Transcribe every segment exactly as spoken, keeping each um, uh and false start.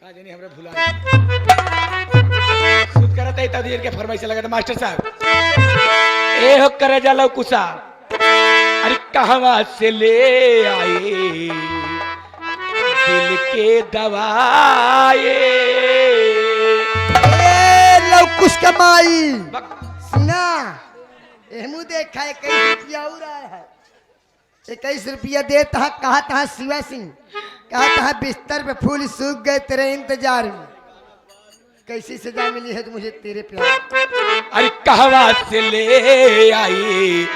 आज नहीं, हमरा भुला गए। सुत करत है, तब के फरमाइश लगा था, मास्टर साहब। ए हो करे जा लौकुसा, अरे कहवा से ले आए दिल के दवाई। ए लौकुस के माई, बक- सुना, एहमू देखा, इक्कीस रुपया हो रहा है। इक्कीस रुपया देत हा, कहत हा शिवा सिंह, कहत हा बिस्तर पे फूल सूख गए तेरे इंतजार में। कैसी सजा मिली है तुझे तेरे प्यार। अरे कहवा से ले आई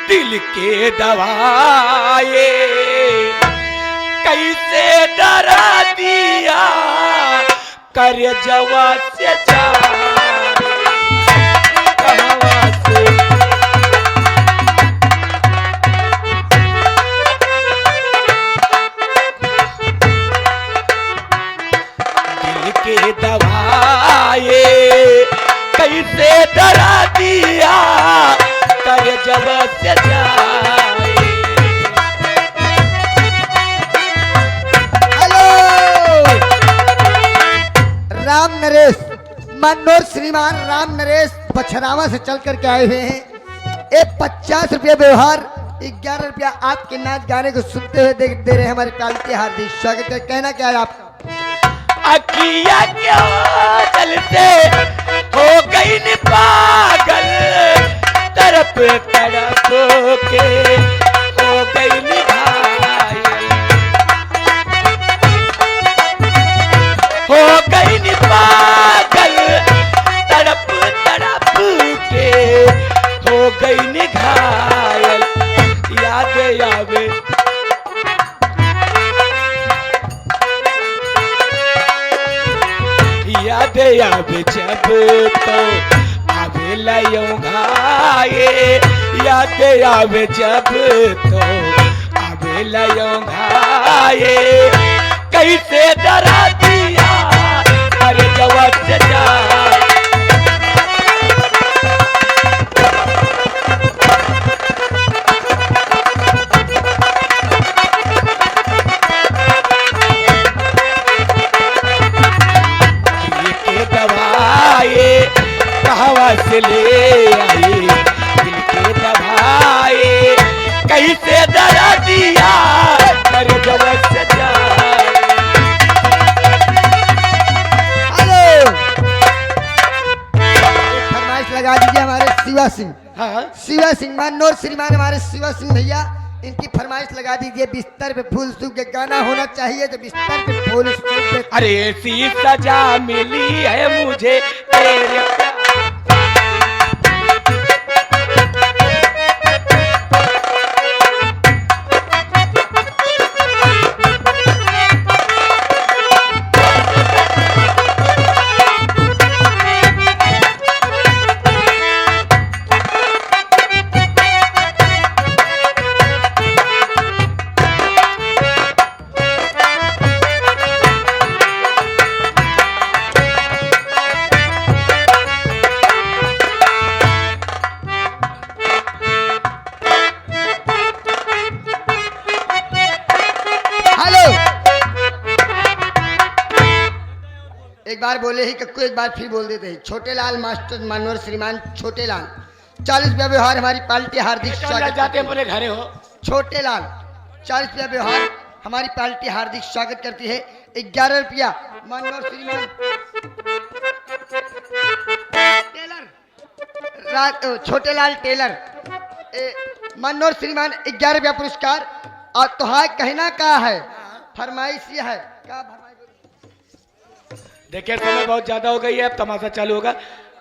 दिल के दवाई, कैसे दरदिया करे जवा से जा, कहवा से दिल के दवाई, कैसे दरदिया करे जवा से जाए। हेलो, राम नरेश, मनोज श्रीमान राम नरेश बछरावा से चल करके आए हुए हैं। एक पचास रुपया व्यवहार, ग्यारह रुपया आपके नाच गाने को सुनते हुए दे, दे रहे हैं हमारे पालती हार्दिक स्वागत है। कहना क्या है आपका? अखिया के ओझल से हो गई नी पागल, तरफ तड़प के हो गई नी घायल, हो गई नी पागल, तड़प तड़प के हो गई नी घायल। याद आवे याद आवे जब तो आवेला यूं घाये, याद आवे जब तो आवेला यूं घाये। कैसे दरदिया करे जवा से जा। दिल के दवाई कहवा से ले आई, दिल के दवाई कैसे दरदिया करे जवा से जा। हेलो, एक फरमाइश लगा दीजिए हमारे शिवा सिंह। हाँ। शिवा सिंह, मनोज श्रीमान हमारे शिवा सिंह भैया, इनकी फरमाइश लगा दीजिए, बिस्तर पे फूल सूख गए, गाना होना चाहिए जो बिस्तर पे फूल सूख गए। अरे ऐसी सजा मिली है मुझे तेरे प्यार। हेलो, एक बार बोले ही कक्कू, एक बार फिर बोल देते हैं। छोटे लाल मास्टर मनोहर श्रीमान छोटे लाल, चालीस रुपया व्यवहार, हमारी पार्टी हार्दिक स्वागत जाते हैं अपने घरे हो। छोटे लाल, चालीस रुपया व्यवहार, हमारी पार्टी हार्दिक स्वागत करती है। ग्यारह रुपया मनोहर श्रीमान टेलर, रा-, अ, छोटे लाल टेलर, ए, मनोहर श्रीमान ग्यारह रुपया पुरस्कार। और तोहार कहना का है? फरमाइश यह है, का फरमाइश? देखिए, समय बहुत ज्यादा हो गई है, अब तमाशा चालू होगा।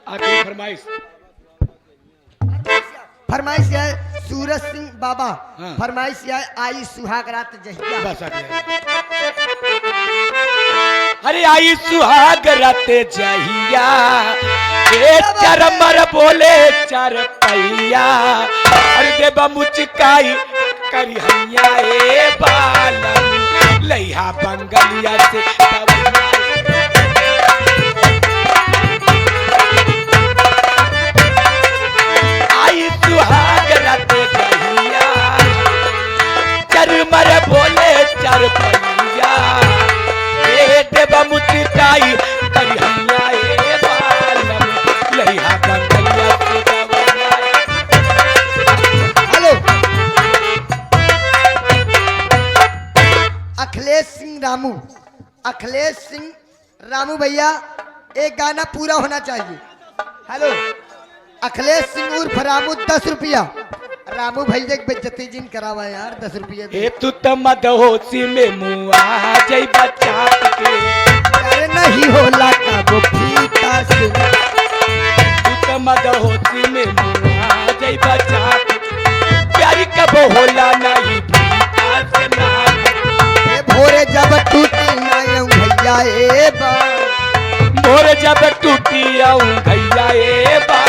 आखिरी फरमाइश। फरमाइश है सूरज सिंह बाबा। हाँ। फरमाइश है आई सुहाग रात जहिया। बस, आ गया। अरे आई सुहाग रात जहिया, ए चरमर बोले चरपैया, अरे देबा मुचकाई करिहैया ए बालम, लइहा बंगलिया से दवैया। आई सुहाग रात जहिया, चरमर बोले चरपैया, ए देबा मुचकाई अखिलेश सिंह, रामू भैया, एक गाना पूरा होना चाहिए। हेलो, अखिलेश सिंह उर्फ रामू, दस रुपया। रामू भैया के बेइज्जती जिन करावा यार, दस रुपया दे। ए, तू त मदहोशी में मुआ जइबा चाप के। अरे नहीं होला कबो फीता से। तू त मदहोशी में मुआ जइबा चाप के। प्यारी कबो होला नहीं फीता से ना। ए, भोरे जब टूटी ना अंगैया ए बा। भोरे जब टूटी अंगैया ए बा।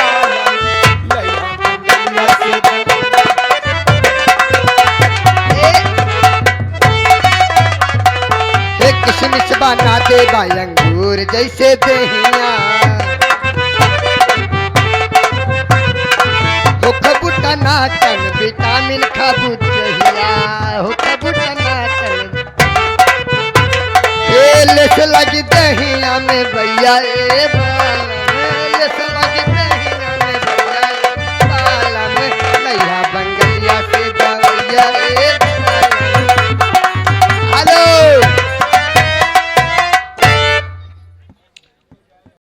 हे किसमिस बना देबा अंगूर जैसे देहिया। हो खबू टनाटन विटामिन खाबू जहिया। हो खबू टनाटन। ए लेस लगी दहिया में भैया ए बा।